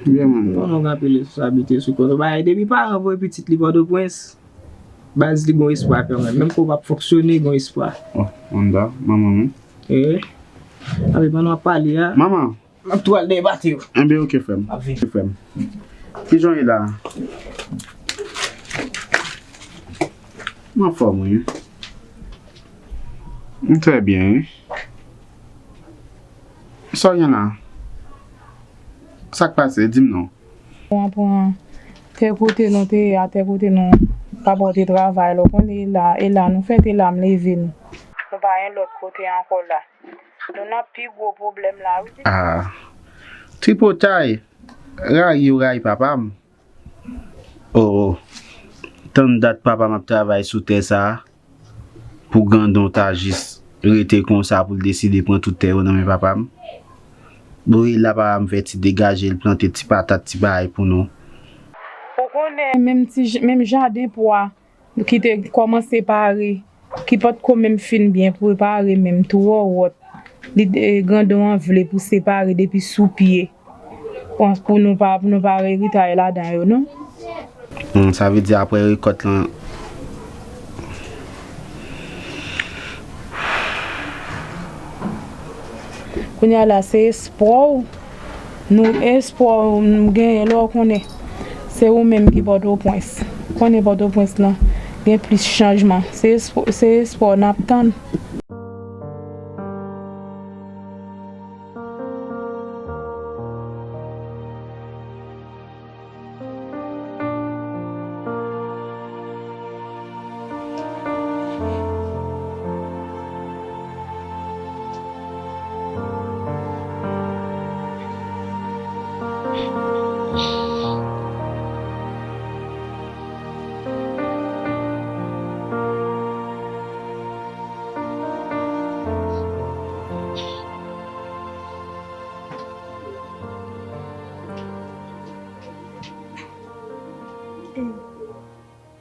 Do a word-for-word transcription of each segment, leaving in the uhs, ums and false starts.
Byen, manman. Kòman w gen anpil responsabilite sou kò w? Bagay depi paran voye pitit li Pòtoprens, baz li gon espwa kanmenm. Menm ke w p ap fonksyone, gon espwa. Oh, Wanda, manman mwen. Eh. Anpil pandan w ap pale a. Manman. M ap tou al dèyè pati yo. Enben, oke, frè m. M ap vini. Oke, frè m. Kijan w ye la? M anfòm, wi. M trè byen, wi. Sa w gen la? Sa k pase? Di m non. Pran, pran tè kote nou te ye a, tè kote nou papa w te travay la, w konnen e la, e la nou fèt, e la m leve nou. Nou pa gen lòt kote ankò la. Nou nan pi gwo pwoblèm la, wi. Ah. Tripotay, rayi ou rayi papa m. Oh, oh. Tann dat papa m ap travay sou tè sa a, pou grandon ta jis rete konsa pou l deside pran tout tè yo nan men papa m. Bon, e la papa m fè ti degaje, l plante ti patat, ti bagay pou nou. Ou konnen menm ti j-, menm jaden pwa ki te kòmanse pare, ki potko menm fin byen prepare, menm twò wòt. Li, eh, grandon an vle pou separe depi sou pye. Bon, pou nou pa, pou nou pa reritay ladan yo, non. Hmm, sa vle di apre rekòt lan. Kounye a la, se espwa w. Nou, espwa w nou genyen lè w konnen se ou menm ki Pòtoprens. Konnen Pòtoprens lan gen plis chanjman. Se espwa, se espwa w n ap tann.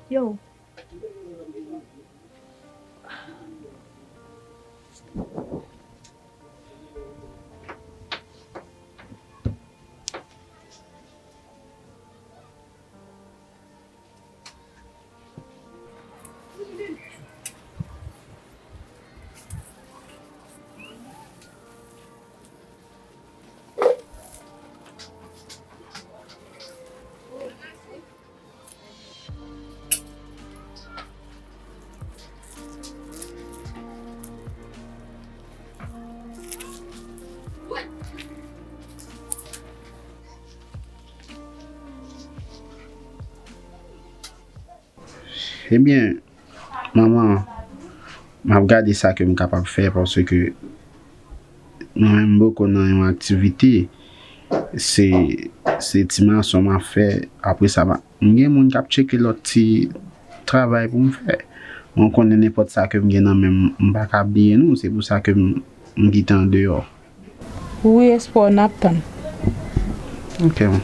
Yo. Ebyen, manman, m ap gade sa ke m kapab fè, paske mwen menm m poko nan yon aktivite. Se, se ti mason m ap fè. Apre sa, m, m gen moun k ap tcheke lòt ti travay pou m fè. Mwen konnen nenpòt sa ke m gen nan men m, m pa ka bliye nou. Se pou sa ke m, m kite andeyò. Wi, espwa w n ap tann. Ok, bon.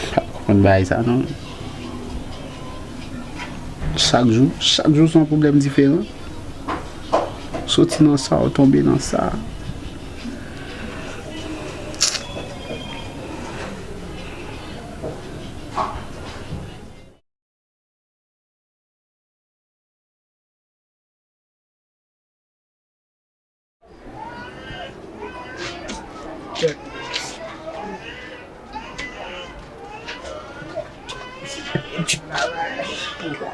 Pa konprann bagay sa non. Chak jou, chak jou se yon pwoblèm diferan. Soti nan sa, ou tonbe nan sa.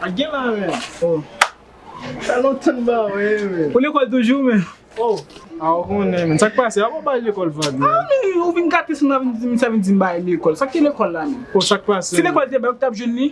Ak gen la, men. Oh. Sa lontan m pa wè, men. Ou lekòl toujou, men? Oh. A, ou konnen, men. Sa k pase? A, ou bay lekòl vag, men. A, men, ou vin gate san nan vin di m, sa vin di m bay lekòl. Sa k te lekòl la, men? Oh, sa k pase? Si lekòl te bay, ou t ap jwenn li?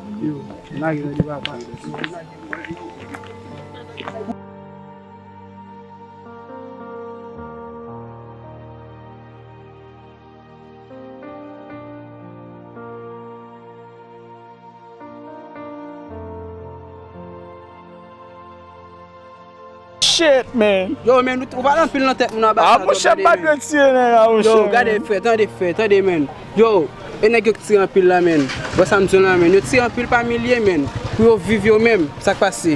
Yo, lage nan de papa. Shit, man. Yo, men, ou, ou pale anpil nan tèt moun anba sa, monchè, m pa dwe tire nèg la, monchè. Yo, gade, frè, tande, frè, tande, men. Yo, e nèg yo ki tire anpil la, men. Wè sa m di w la, men. Yo tire anpil pa milye, men. Pou yo viv yo menm, sa k pase.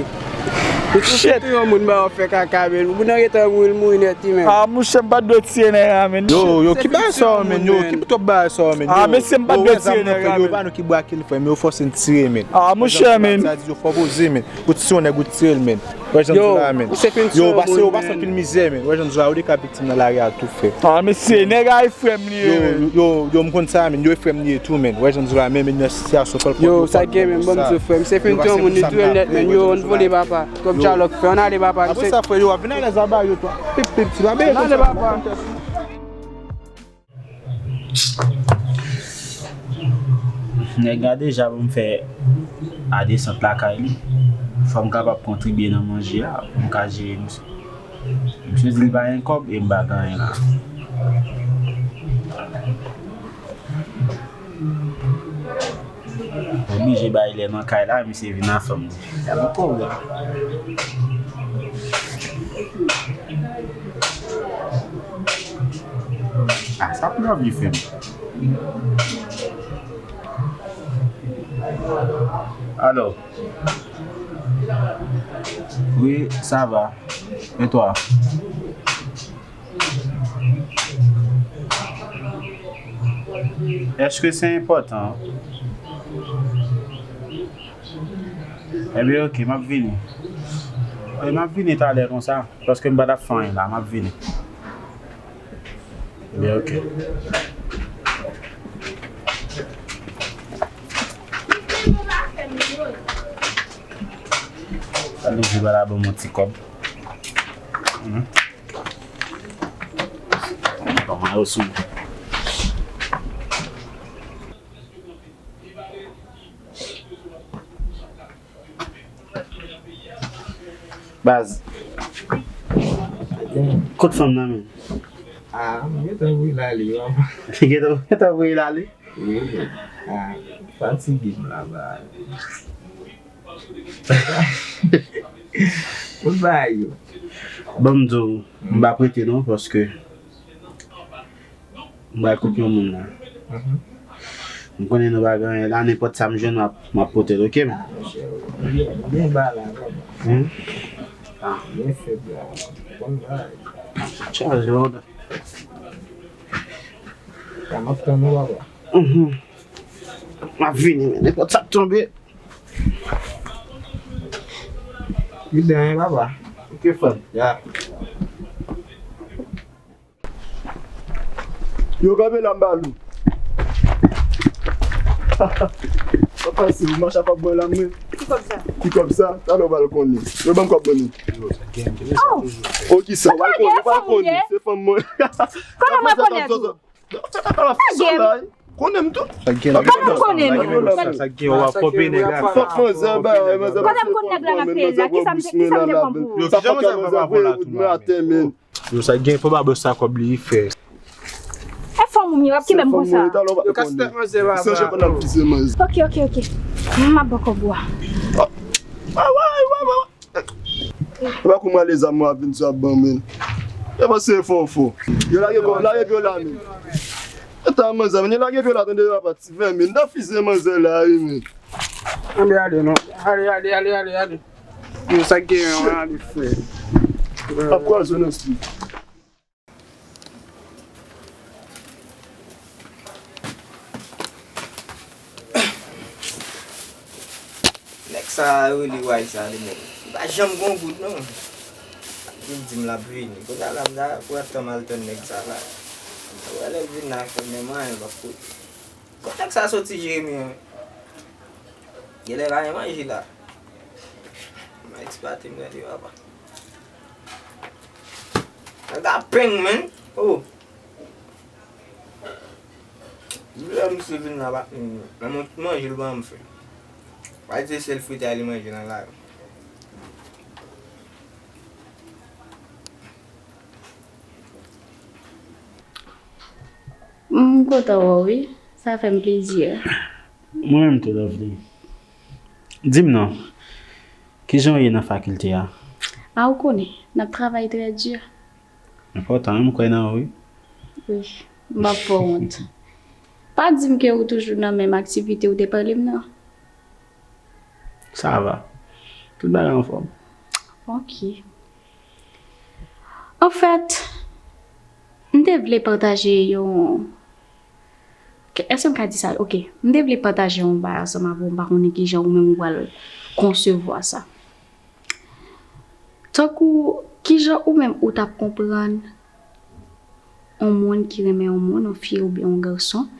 Yo tire yon moun ba yo fè kaka, men. Moun nan rete mouri, l mouri nèt, wi, men. Ah, monchè, m pa dwe tire nèg la, men. Yo, yo, ki bagay sa yo, men. Yo, ki twòp bagay sa yo, men. Ah, mesye, m pa dwe tire nèg la, men. Yo, pa nou ki brake l, frè, men yo fòse n tire, men. Ah, monchè, men. Sa di yo fò poze, men. Ou tire yon nèg, ou tire l, men. Wè jan m di w la, men. Yo, pase, yo pase anpil mizè, men. Wè jan m di w la, ou de ka viktim nan lari a tou, frè. Ah, mesye, nèg a e frè m li ye, men. Yo, yo, yo, m konn sa, men. Yo e frè m li ye tou, men. Wè jan m di w la, men, men, nan sitiyasyon kòl kòl. Yo, sa gen, men, ban m di w, frè m. Se fin ti yon moun, li dwe nèt, men. Yo, ann vole, papa. Twòp dyalòg, frè. Ann ale, papa. Apre sa, frè, yo, ap vin alèz aba yo tou. Pip, pip, ti la, ann ale, papa. Nèg la deja ban m fè a desant lakay li. Fò m kapab kontribye nan manje a pou m ka jere misye. Misye di li pa gen kòb e m pa gen anyen la. Oblije bay lè nan kay la, misye vin a fanm li. Y a yon pwoblèm. Ah, sa pou love li fè m. Alo. Wi, sa va. E twa? Èske se enpòtan? Ebyen, oke, m ap vini. Wi, m ap vini talè konsa, paske m pa t ap fè anyen la, m ap vini. Ebyen, oke. Sa nou di, pa la ban m yon ti kòb. Mhm. Kòman yo sou? Baz. Kot fanm nan, men? Ah, m gentan voye l ale, papa. Gentan, gentan voye l ale? Wi. Ah, fatige m laba. Kot bagay yo? Ban m di w, m pa prete non, paske m pral kot yon moun la. Mhm. M konnen nou pa gen anyen la, nenpòt sa m jwenn, m ap, m ap pote l, oke, men? Byen, byen ba la, papa. Hmm? Ah, byen fèt la. Bon bagay. Chaje, hold on. Sa m ap tann ou, papa. Mhm. M ap vini, men nenpòt sa k tonbe. Li byen, wi, papa. Oke, frè m. Ya. Yo, kanpe la, m ba nou. Papa, se ou mache ak kòb mwen la, mwen. Ki kòb sa? Ki kòb sa? Talè w pral konnen. Yo, ban m kòb mwen, non. Yo, sa gen, gen sa toujou. Oh, ki sa? W pral konnen, w pral konnen. Se fanm mwen. Kòman mwen konnen tou? Sa ta la fè sa la. Konnen m tou. Sa gen, konnen m konnen. Sa gen, w ap konpe nèg la. Fòk manzè ba, manzè ba. Konnen m konn nèg la nan peyi la. Kisa m te, kisa m te pran pou ou? Yo, kijan manzè pa pran la tou la? Yo, sa gen, fò pa bò sa kòb li fè. E fanm ou m ye, w ap kenbe m konsa. Yo, kase tèt manzè la. Oke, oke, oke. M ap ba w kòb ou a. E pa kou m ale zam mwen ap vin sou ap ban men. E pa se fò fò. Yo lage kò, lage pye w la men. E ta manzè men, yo lage pye w la tande papa ti ven men. Nan fize manzè la wi men. Anbe ale non. Ale, ale, ale, ale, ale. Yo sa gen yon ale frè. Ap kwaze nan street. Nèg sa a yo li way sa li menm. Li pa janm gon goud non. Li di m l ap vini. Kounye a la m ta pran tan m al tann nèg sa la. Wè lè l vin la fè menm anyen l p ap koute. Bon nèg sa soti Jeremi an. Genlè pa gen manje la. Mwen ti pati m gade papa. Nèg la peng men. Oh. Lè misye vin la pa nan manje l ban m fè. Pa di se sèl fritay li manje nan lari. M kontan wè w wi. Sa fè m plezi. Mwen menm tou, Lovely. Di m non, kijan w ye nan fakilte a? A, ou konnen, n ap travay trè di. Enpòtan wi, m kwè nan ou wi. Wi, m p ap fè w wont. Pa di m ke ou toujou nan menm aktivite ou te pale m nan. Sa va. Tout bagay anfòm. Ok. Anfèt, m te vle pataje yon, èske m ka di sa? Ok, m te vle pataje yon bagay ansanm avè w, m pa konnen kijan ou menm ou pral konsevwa sa. Tankou, kijan ou menm ou t ap konprann yon moun ki renmen yon moun, yon fi oubyen yon gason,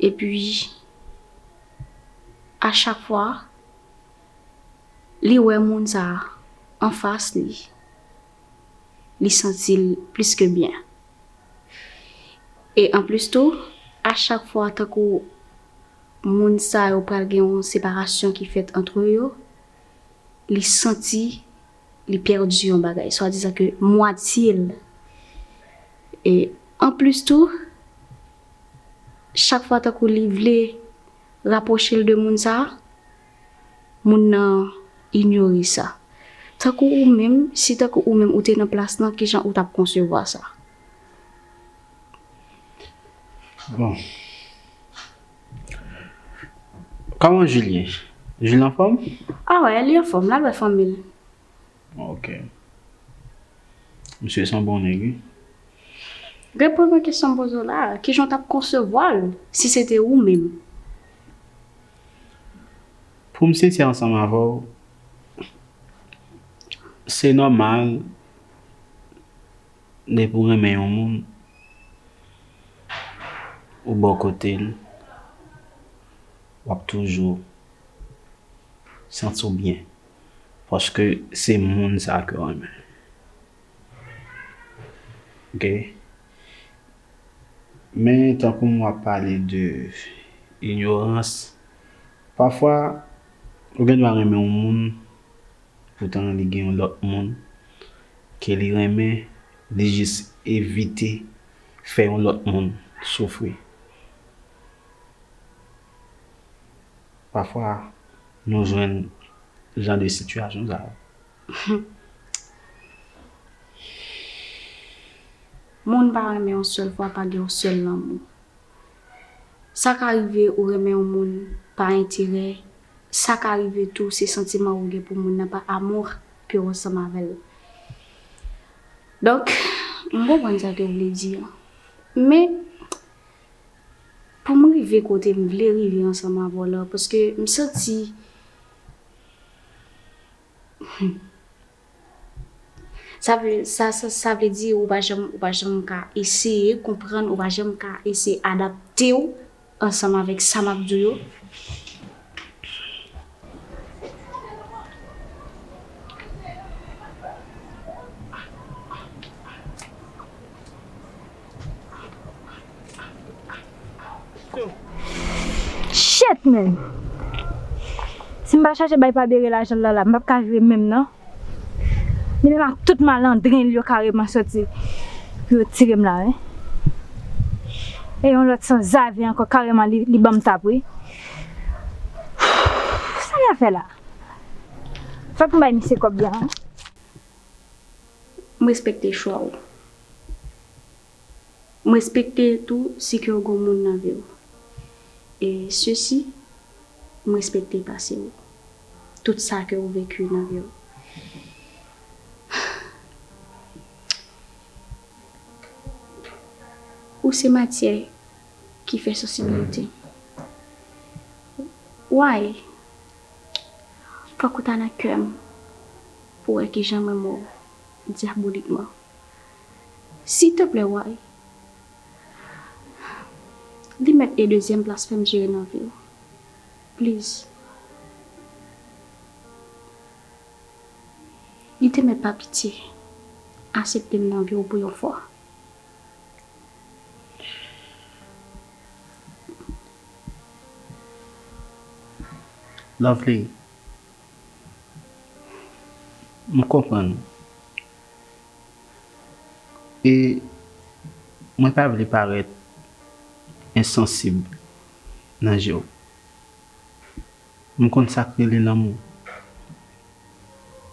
epi a chak fwa li wè moun sa a anfas li, li santi l plis ke byen. E anplis tou, a chak fwa tankou moun sa yo pral gen yon separasyon ki fèt antre yo, li santi li pèdi yon bagay, swadizan ke mwatye l. E anplis tou, chak fwa tankou li vle rapwoche l de moun sa a, moun nan inyore sa. Tankou ou menm, si tankou ou menm ou te nan plas lan, kijan ou t ap konsevwa sa? Bon. Kòman Jules ye? Jules anfòm? A wè, li anfòm, l al wè fanmi l. Ok. Misye se yon bon nèg wi. Reponn mwen kesyon m poze w la a, kijan w t ap konsevwa l si se te ou menm? Pou m sensè ansanm avè w, se nòmal depi w renmen yon moun, ou bò kote l, w ap toujou santi w byen. Paske se moun sa ke w renmen. Ok? Men tankou m w ap pale de inyorans, pafwa ou gen dwa renmen yon moun, poutan li gen yon lòt moun ke li renmen, li jis evite fè yon lòt moun soufri. Pafwa, nou jwenn jan de sitiyasyon sa yo. Moun pa renmen yon sèl fwa, pa gen yon sèl lanmou. Sa ka rive ou renmen yon moun pa enterè, sa ka rive tou se santiman ou gen pou moun nan, pa amour ke w ansanm avè l. Donk, m konprann sa ke w vle di a. Men, pou m rive kote m vle rive ansanm avè w la, paske m santi Sa vle, sa, sa, sa vle di ou pa janm, ou pa janm ka eseye konprann, ou pa janm ka eseye adapte w ansanm avèk sa m ap di w yo. Shit, man! Si m pa chache bay pa bere lajan l la, la, m p ap ka jwe menm non. Li menm ak tout malandren li yo kareman soti pou yo tire m la, wi. E yon lòt sanzave ankò kareman li, li ban m tap, wi. Sa l ap fè la? Fòk m bay misye kòb li an. M respekte chwa w. M respekte tou si ke w gon moun nan vi w. E sesi, m respekte pase w. Tout sa ke w veki nan vi w. Ou se matyè ki fè sansibilite m. Why? Fòk ou ta nan kè m pou w wè kijan m renmen w dyabolikman. Silteplè, Why. Li mèt e dezyèm plas fè m jere nan vi w. Please. Li te mèt pa pitye. Aksepte m nan vi w pou yon fwa. Lovely, m konprann ou. E mwen pa vle parèt ensansib nan je w. M konn sa k rele lanmou.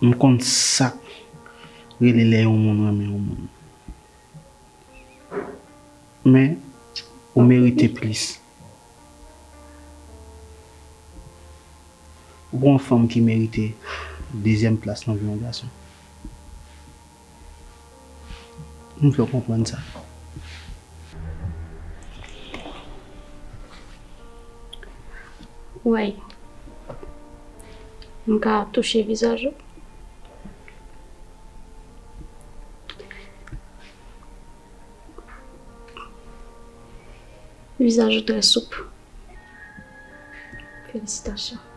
M konn sa k rele lè yon moun renmen yon moun. Men, ou merite plis. Ou pa yon fanm ki merite dezyèm plas nan vi yon gason. M vle w konprann sa. Why. M ka touche vizaj ou? Vizaj ou trè soup. Felisitasyon.